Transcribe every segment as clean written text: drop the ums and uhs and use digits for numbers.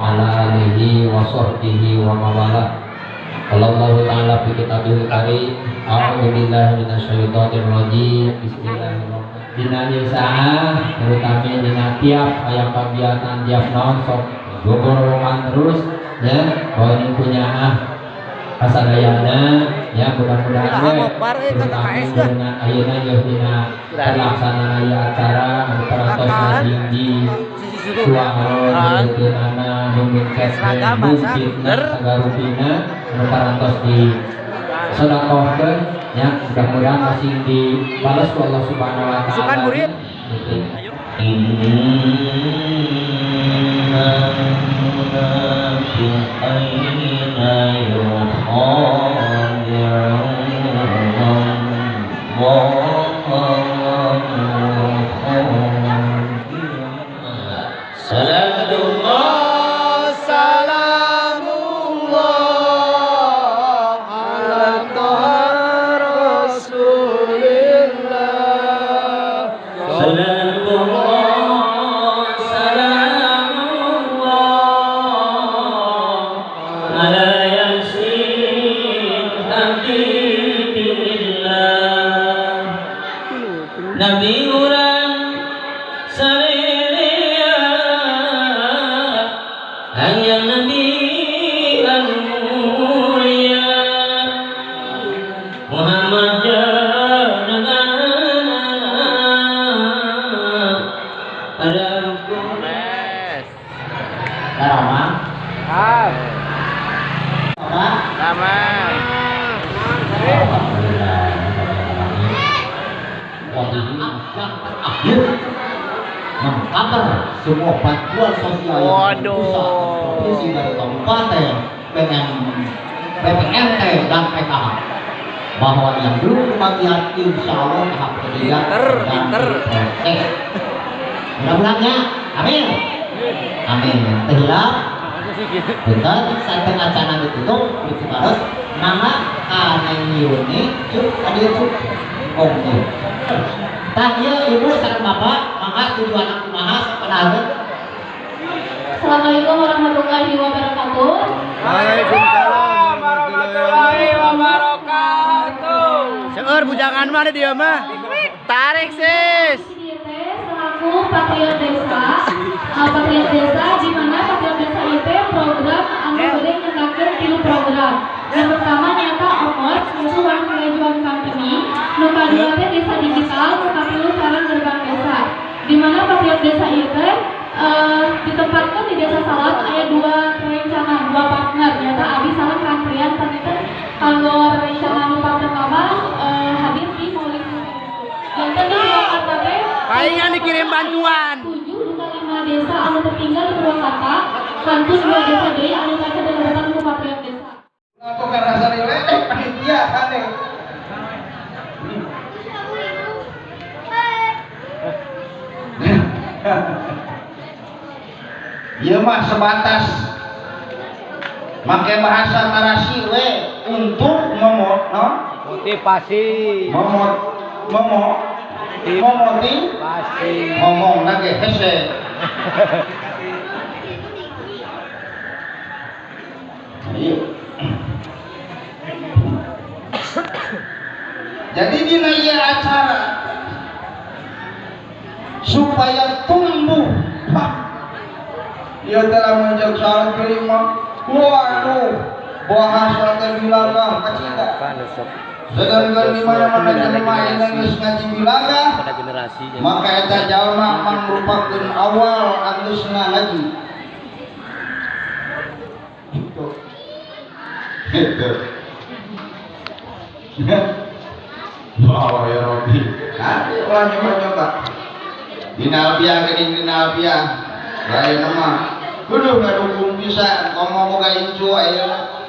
Ala alihi wa sahbihi wa mawala. Allahu ta'ala fi kitabil karim. A'udzu billahi minasyaitonir rajim. Bismillahirrahmanirrahim. Dina ieu saah terutama dina tiap aya kegiatan tiap naon sok gogorowokan terus ya, bahwa ini punya kasadayana ya, mudah-mudahan we terutama dengan ayeuna ieu dina terlaksana ieu acara anu parantos tinggi suara heuteunana nu mungkin sagarupina anu parantos di sedekahkeun ya, mudah-mudahan masih dibalas ku Allah Subhanahu wa taala. Innal munafiqina yukhadi'una Salamullah, salamullah ala Toha Rasulillah. Salamullah, salamullah ala Yasin Habibillah. Nabi urang salelia hanya Nabi al-mulia Muhammad jangan ada Mes. Darama. Sama. Yang terakhir mengcover semua bantuan sosial yang pusat, provinsi dan kabupaten, BPNT dan PKH, bahwa yang belum kebagian insya Allah tahap ketiga dan proses. Mudah-mudahan ya, amin, amin. Terhilap, bentar sampai acara ditutup, ditutup nama Kaneng Yuni, cuk, adik cuk, om cuk. Tah ieu ibu sareng bapak, mangga tujuan aku kumaha kenalkeun. Assalamualaikum warahmatullahi wabarakatuh. Waalaikumsalam warahmatullahi wabarakatuh. Seueur bujangan mah di dieu mah. Tarik sis. Selaku Patriot Desa, Patriot Desa di mana Patriot Desa itu program anu bade nyendakeun tilu program. Yang pertama nyata Omot, musuh One Village One Company, nu kadua teh Desa Digital, nu katilu sareng Gerbang Desa. Di mana Patriot Desa itu ditempatkan di Desa Salam aya dua rencana, dua partner, nyata abi sareng Kantrian paniten kanggo rencana nu pertama hadir di Maulid. Janten di Purwakarta teh palingan dikirim bantuan. 7 duka 5 desa anu tertinggal di Purwakarta, kantun 2 desa deui anu kaca datang ku Patriot Desa. Aku karena nilai panitia aneh. Ieu mah sebatas make bahasa tarasi we untuk momot no? Motivasi. Momot momot motivasi ngomong lagi hese. Ayo. Jadi dina ieu acara supaya tumbuh hak ieu teh lamun jeung salat kelima waduh bahasa teh bilaga kacida sedangkan di mana-mana jelema ayeuna geus ngaji bilaga maka eta jalma mangrupakeun awal anggeusna ngaji gitu gitu. Wah ya Robi, nanti ulah nyoba-nyoba dina alfiah geuning dina alfiah lain mah kudu ngadukung bisa ngomong boga incu ayeuna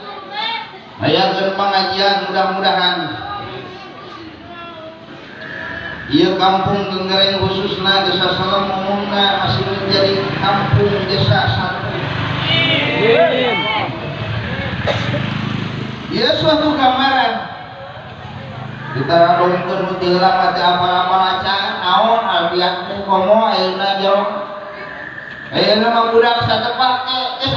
hayakeun pangajian mudah-mudahan ieu kampung Genggereng khususna Desa Salam umumna masih menjadi kampung desa satu. Ieu suatu gambaran kita dongkeun nu teu lama teh apal-apal acan naon alfiah teh komo ayeuna jero ayeuna mah budak satepak teh geus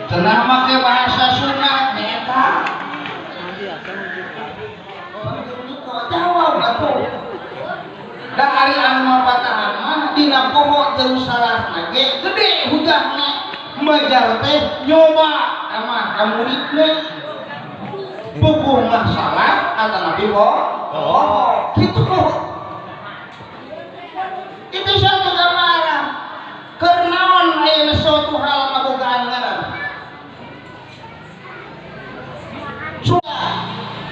Cenah make bahasa Sunda nyaeta. Jawab atuh. Da ari anu mapatahan mah dina poho teu salahna ge gede hujahna. Majar teh nyoba ama ka muridna. Puguh mah salah atanapi oh kitu kok. Itu satu gambaran. Keur naon aya suatu hal kabogaan ngaran.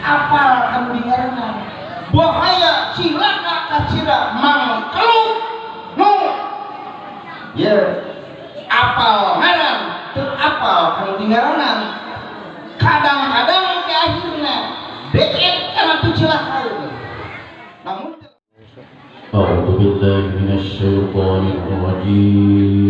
Apal kamu dingaranna bahaya cilaka kacira mangkeluk nu ye apal ngaran teu apal kamu dingaranan kadang-kadang ke akhirna deet kana picilaka namun A'udzu billahi minasyaitonir rajim.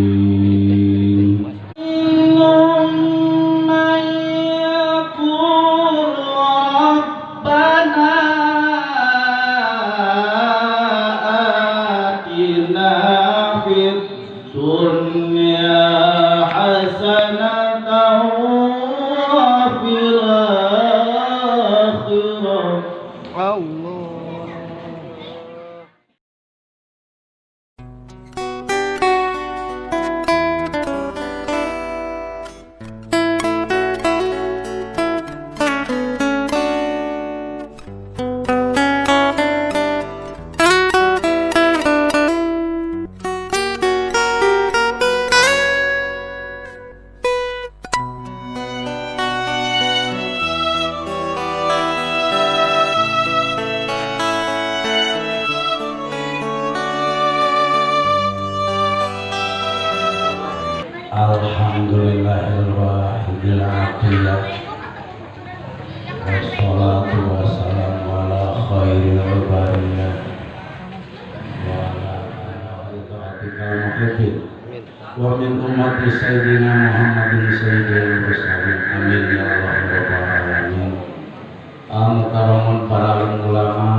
Alhamdulillahil wahidil aqiyah. Wassalatu wassalamu ala khairil bariyah wa ala alihi ta'atikal muhibbin wa min ummati sayyidina Muhammadin sayyidil mursalin. Amin ya Allah rabbal alamin. Al-mukarramun para ulama,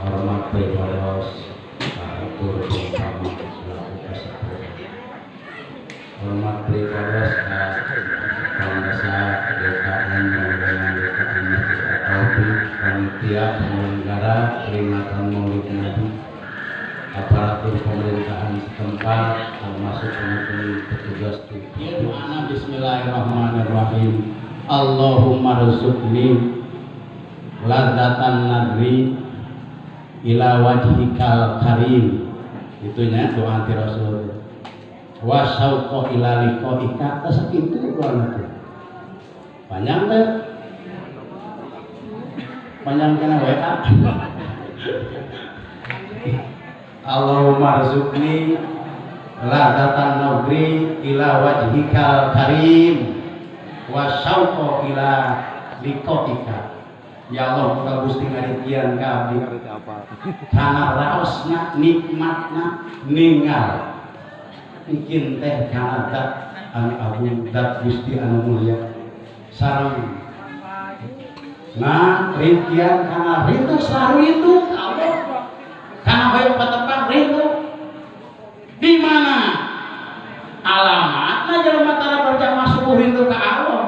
hormat pribados, atur bersama selaku kasepuh. Hormat pribados Pemirsa DKM dan DKM Masjid At-Taufik, panitia penyelenggara peringatan Maulid Nabi, aparatur pemerintahan setempat, termasuk teman-teman petugas di Bismillahirrahmanirrahim. Allahumma rzuqni ladzatan nadri ila wajhikal karim. Itunya doa anti Rasul. Wa syauqa ila liqa'ika. Tah sakitu doana teh. Panjang teh. Panjang kana WA. Allahumma rzuqni ladzatan nadri ila wajhikal karim wa syauqa ila liqa'ika. Ya Allah, muga Gusti ngarikian ka abdi kana raosna nikmatna ningal bikin teh kana zat anu agung, zat Gusti anu mulia sareng nah rintian kana rindu selalu rindu ka Allah kana hoyong patepang rindu di mana alamatna jelema tara berjamaah subuh rindu ka Allah.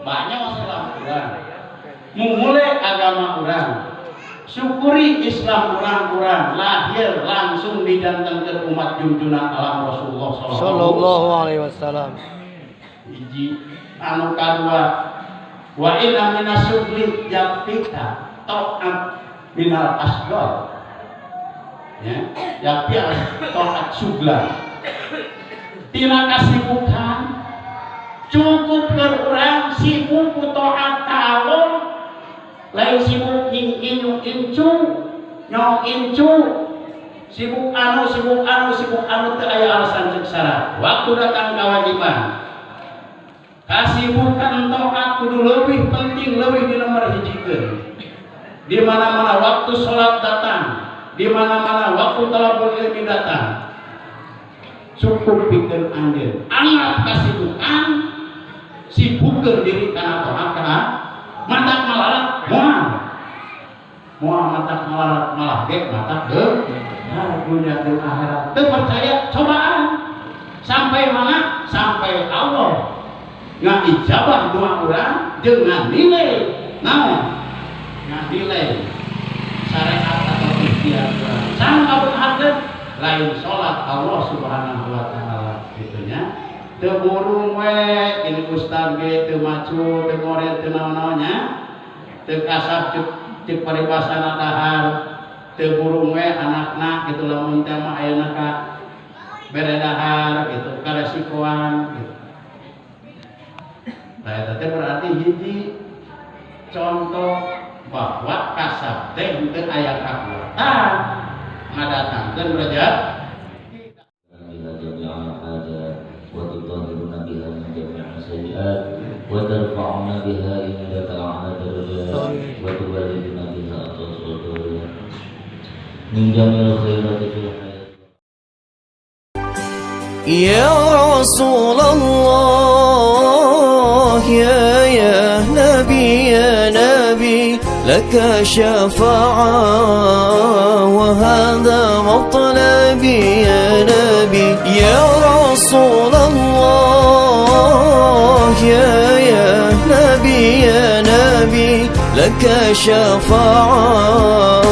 Banyak masalah urang memulai agama urang, syukuri Islam urang-urang lahir langsung dijantankeun umat junjunan alam Rasulullah sallallahu alaihi wasallam. Hiji anu kadua wa inna minasyukri yaqtika ta'at minal asghar ya yaqti ta'at sugla tina kasibukan cukup keur urang sibuk ku taat ka Allah, lain sibuk inyu incu nyong incu sibuk anu sibuk anu sibuk anu teu aya alasan ceuk syarat. Waktu datang kewajiban kasibukan taat kudu leuwih penting, leuwih di nomor hijikeun. Di mana-mana waktu salat datang, di mana-mana waktu talabul ilmi datang, cukup pikeun anjeun anggap kasibukan sibukkeun diri kana taat kana matak malarat moal moal matak malarat malah ge matak Beunghar dunia jeung akhirat. Teu percaya cobaan. Sampai mana? Sampai Allah ngaijabah doa urang jeung nganilai naon? Nganilai syariat atau ikhtiar urang. Sang ngabeungharkeun lain salat Allah Subhanahu wa taala kitu nya. Teu burung we ini ustad ge teu macu teu ngoret teu naon-naon nya. Teu kasab cek paribasana dahar teu burung we anakna kitu lamun teh mah ayeuna ka bere dahar gitu karesikoan gitu. Nah, eta teh berarti hiji contoh bahwa kasab teh henteu aya kakuatan ngadatangkeun rezeki. وترفعنا بها عندك أعلى درجات وتبلغنا بها أقصى الدرجات من جميع الخيرات في الحياة. يا رسول الله يا نبي يا نبي لك شفاعة وهذا مطلبي يا نبي. يا رسول الله يا نبي يا نبي لك شفاعة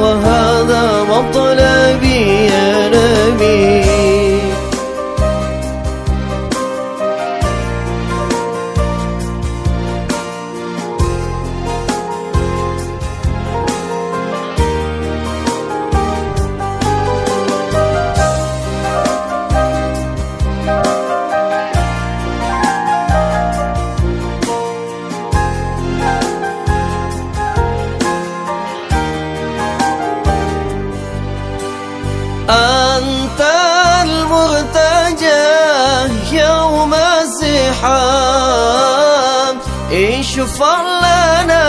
وهذا مطلبي يا نبي. أنت المرتجى يوم الزحام اشفع لنا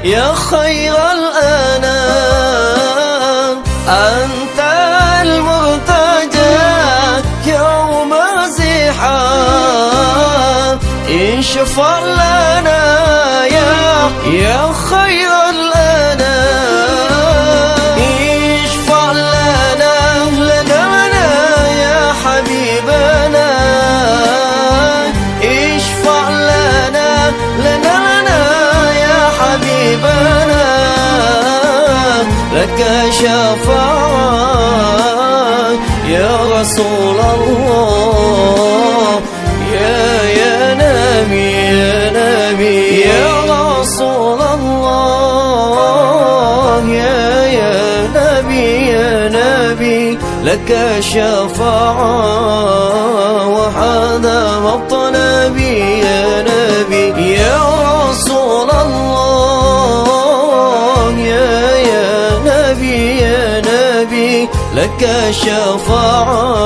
يا خير الأنام. أنت المرتجى يوم الزحام اشفع لنا يا خير الأنام. اشفع لنا لنا يا حبيبنا اشفع لنا لنا لنا يا حبيبنا لك شفاعة يا رسول الله يا نبي يا نبي يا رسول الله يا نبي يا نبي لك شفاعة وهذا مطلبي يا نبي. يا رسول الله يا نبي يا نبي لك شفاعة.